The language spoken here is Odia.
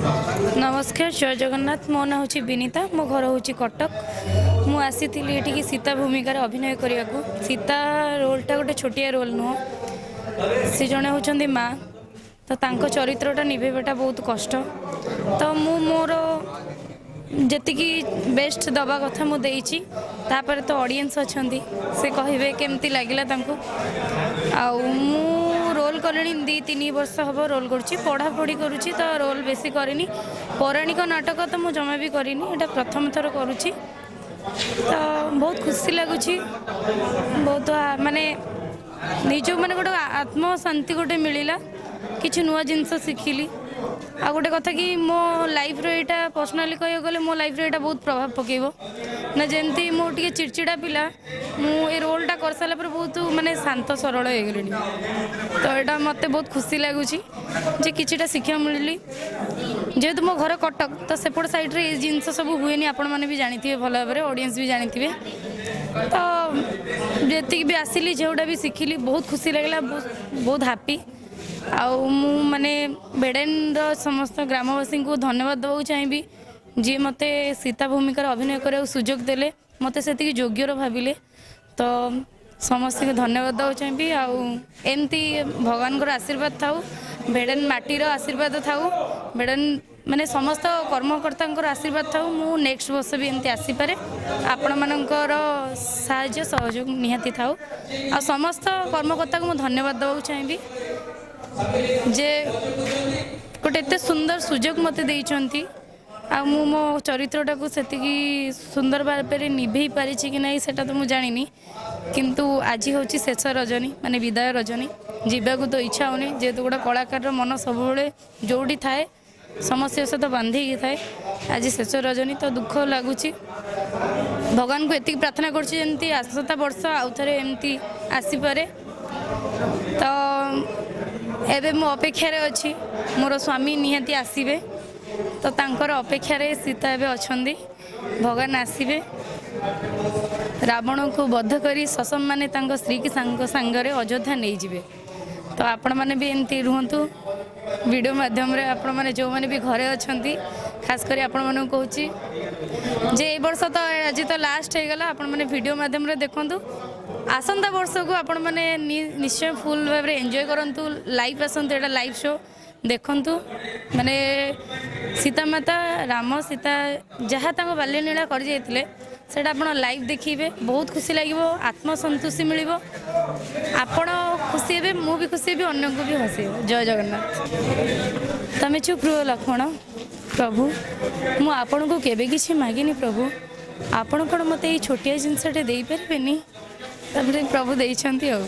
ନମସ୍କାର, ଜୟ ଜଗନ୍ନାଥ। ମୋ ନାଁ ହେଉଛି ବିନିତା, ମୋ ଘର ହେଉଛି କଟକ। ମୁଁ ଆସିଥିଲି ଏଠିକି ସୀତା ଭୂମିକାରେ ଅଭିନୟ କରିବାକୁ। ସୀତା ରୋଲ୍ଟା ଗୋଟେ ଛୋଟିଆ ରୋଲ୍ ନୁହଁ। ସେ ଜଣେ ହେଉଛନ୍ତି ମା, ତ ତାଙ୍କ ଚରିତ୍ରଟା ନିଭେଇବାଟା ବହୁତ କଷ୍ଟ। ତ ମୁଁ ମୋର ଯେତିକି ବେଷ୍ଟ ଦେବା କଥା ମୁଁ ଦେଇଛି। ତାପରେ ତ ଅଡ଼ିଏନ୍ସ ଅଛନ୍ତି, ସେ କହିବେ କେମିତି ଲାଗିଲା ତାଙ୍କୁ। ଆଉ ମୁଁ ରୋଲ୍ କଲିଣି 2-3 ବର୍ଷ ହେବ ରୋଲ୍ କରୁଛି, ପଢ଼ାପଢ଼ି କରୁଛି, ତ ରୋଲ୍ ବେଶୀ କରିନି। ପୌରାଣିକ ନାଟକ ତ ମୁଁ ଜମା ବି କରିନି, ଏଇଟା ପ୍ରଥମ ଥର କରୁଛି। ତ ବହୁତ ଖୁସି ଲାଗୁଛି, ବହୁତ ମାନେ ନିଜକୁ ମାନେ ଗୋଟେ ଆତ୍ମଶାନ୍ତି ଗୋଟେ ମିଳିଲା, କିଛି ନୂଆ ଜିନିଷ ଶିଖିଲି। ଆଉ ଗୋଟେ କଥା କି ମୋ ଲାଇଫ୍ର ଏଇଟା ପର୍ସନାଲି କହିବାକୁ ଗଲେ ମୋ ଲାଇଫ୍ରେ ଏଇଟା ବହୁତ ପ୍ରଭାବ ପକାଇବ ନା। ଯେମିତି ମୁଁ ଟିକେ ଚିଡ଼ଚିଡ଼ା ପିଲା, ମୁଁ ଏ ରୋଲ୍ଟା କରିସାରିଲା ପରେ ବହୁତ ମାନେ ଶାନ୍ତ ସରଳ ହେଇଗଲିଣି। ତ ଏଇଟା ମୋତେ ବହୁତ ଖୁସି ଲାଗୁଛି ଯେ କିଛିଟା ଶିକ୍ଷା ମିଳିଲି। ଯେହେତୁ ମୋ ଘର କଟକ, ତ ସେପଟ ସାଇଡ଼୍ରେ ଏ ଜିନିଷ ସବୁ ହୁଏନି, ଆପଣମାନେ ବି ଜାଣିଥିବେ ଭଲ ଭାବରେ, ଅଡ଼ିଏନ୍ସ ବି ଜାଣିଥିବେ। ତ ଯେତିକି ବି ଆସିଲି, ଯେଉଁଟା ବି ଶିଖିଲି, ବହୁତ ଖୁସି ଲାଗିଲା, ବହୁତ ହାପି। ଆଉ ମୁଁ ମାନେ ବେଡ଼େନର ସମସ୍ତ ଗ୍ରାମବାସୀଙ୍କୁ ଧନ୍ୟବାଦ ଦେବାକୁ ଚାହିଁବି, ଯିଏ ମୋତେ ସୀତା ଭୂମିକାରେ ଅଭିନୟ କରିବାକୁ ସୁଯୋଗ ଦେଲେ, ମୋତେ ସେତିକି ଯୋଗ୍ୟର ଭାବିଲେ। ତ ସମସ୍ତଙ୍କୁ ଧନ୍ୟବାଦ ଦେବାକୁ ଚାହିଁବି। ଆଉ ଏମିତି ଭଗବାନଙ୍କର ଆଶୀର୍ବାଦ ଥାଉ, ଭେଡ଼େନ ମାଟିର ଆଶୀର୍ବାଦ ଥାଉ, ଭେଡ଼େନ ମାନେ ସମସ୍ତ କର୍ମକର୍ତ୍ତାଙ୍କର ଆଶୀର୍ବାଦ ଥାଉ, ମୁଁ ନେକ୍ସଟ ବର୍ଷ ବି ଏମିତି ଆସିପାରେ। ଆପଣମାନଙ୍କର ସାହାଯ୍ୟ ସହଯୋଗ ନିହାତି ଥାଉ। ଆଉ ସମସ୍ତ କର୍ମକର୍ତ୍ତାଙ୍କୁ ମୁଁ ଧନ୍ୟବାଦ ଦେବାକୁ ଚାହିଁବି ଯେ ଗୋଟେ ଏତେ ସୁନ୍ଦର ସୁଯୋଗ ମୋତେ ଦେଇଛନ୍ତି। ଆଉ ମୁଁ ମୋ ଚରିତ୍ରଟାକୁ ସେତିକି ସୁନ୍ଦର ଭାବରେ ନିଭେଇ ପାରିଛି କି ନାହିଁ ସେଟା ତ ମୁଁ ଜାଣିନି, କିନ୍ତୁ ଆଜି ହେଉଛି ଶେଷ ରଜନୀ, ମାନେ ବିଦାୟ ରଜନୀ। ଯିବାକୁ ତ ଇଚ୍ଛା ହେଉନି, ଯେହେତୁ ଗୋଟେ କଳାକାରର ମନ ସବୁବେଳେ ଯେଉଁଠି ଥାଏ ସମସ୍ତଙ୍କ ସହିତ ବାନ୍ଧିକି ଥାଏ। ଆଜି ଶେଷ ରଜନୀ ତ ଦୁଃଖ ଲାଗୁଛି। ଭଗବାନଙ୍କୁ ଏତିକି ପ୍ରାର୍ଥନା କରୁଛି ଯେମିତି ଆସନ୍ତା ବର୍ଷ ଆଉ ଥରେ ଏମିତି ଆସିପାରେ। ତ ଏବେ ମୁଁ ଅପେକ୍ଷାରେ ଅଛି, ମୋର ସ୍ୱାମୀ ନିହାତି ଆସିବେ, ତ ତାଙ୍କର ଅପେକ୍ଷାରେ ସୀତା ଏବେ ଅଛନ୍ତି। ଭଗବାନ ଆସିବେ, ରାବଣକୁ ବଧ କରି ସସମ୍ମାନେ ତାଙ୍କ ସ୍ତ୍ରୀକି ସାଙ୍ଗ ସାଙ୍ଗରେ ଅଯୋଧ୍ୟା ନେଇଯିବେ। ତ ଆପଣମାନେ ବି ଏମିତି ରୁହନ୍ତୁ। ଭିଡ଼ିଓ ମାଧ୍ୟମରେ ଆପଣମାନେ ଯେଉଁମାନେ ବି ଘରେ ଅଛନ୍ତି, ଖାସ କରି ଆପଣମାନଙ୍କୁ କହୁଛି ଯେ ଏ ବର୍ଷ ତ ଆଜି ତ ଲାଷ୍ଟ ହେଇଗଲା, ଆପଣମାନେ ଭିଡ଼ିଓ ମାଧ୍ୟମରେ ଦେଖନ୍ତୁ। ଆସନ୍ତା ବର୍ଷକୁ ଆପଣମାନେ ନିଶ୍ଚୟ ଫୁଲ୍ ଭାବରେ ଏନ୍ଜୟ କରନ୍ତୁ, ଲାଇଭ୍ ଆସନ୍ତୁ, ଏଇଟା ଲାଇଭ୍ ଶୋ ଦେଖନ୍ତୁ। ମାନେ ସୀତାମାତା, ରାମ ସୀତା ଯାହା ତାଙ୍କ ବାଲ୍ୟଲୀଳା କରିଯାଇଥିଲେ, ସେଇଟା ଆପଣ ଲାଇଭ୍ ଦେଖିବେ, ବହୁତ ଖୁସି ଲାଗିବ, ଆତ୍ମସନ୍ତୁଷ୍ଟି ମିଳିବ। ଆପଣ ଖୁସି ହେବେ, ମୁଁ ବି ଖୁସି ହେବି, ଅନ୍ୟଙ୍କୁ ବି ହସେଇବ। ଜୟ ଜଗନ୍ନାଥ। ତମେ ଚୁପ୍ ରୁହ ଲକ୍ଷ୍ମଣ। ପ୍ରଭୁ, ମୁଁ ଆପଣଙ୍କୁ କେବେ କିଛି ମାଗିନି। ପ୍ରଭୁ, ଆପଣ କ'ଣ ମୋତେ ଏଇ ଛୋଟିଆ ଜିନିଷଟେ ଦେଇପାରିବେନି? ତାପରେ ପ୍ରଭୁ ଦେଇଛନ୍ତି। ଆଉ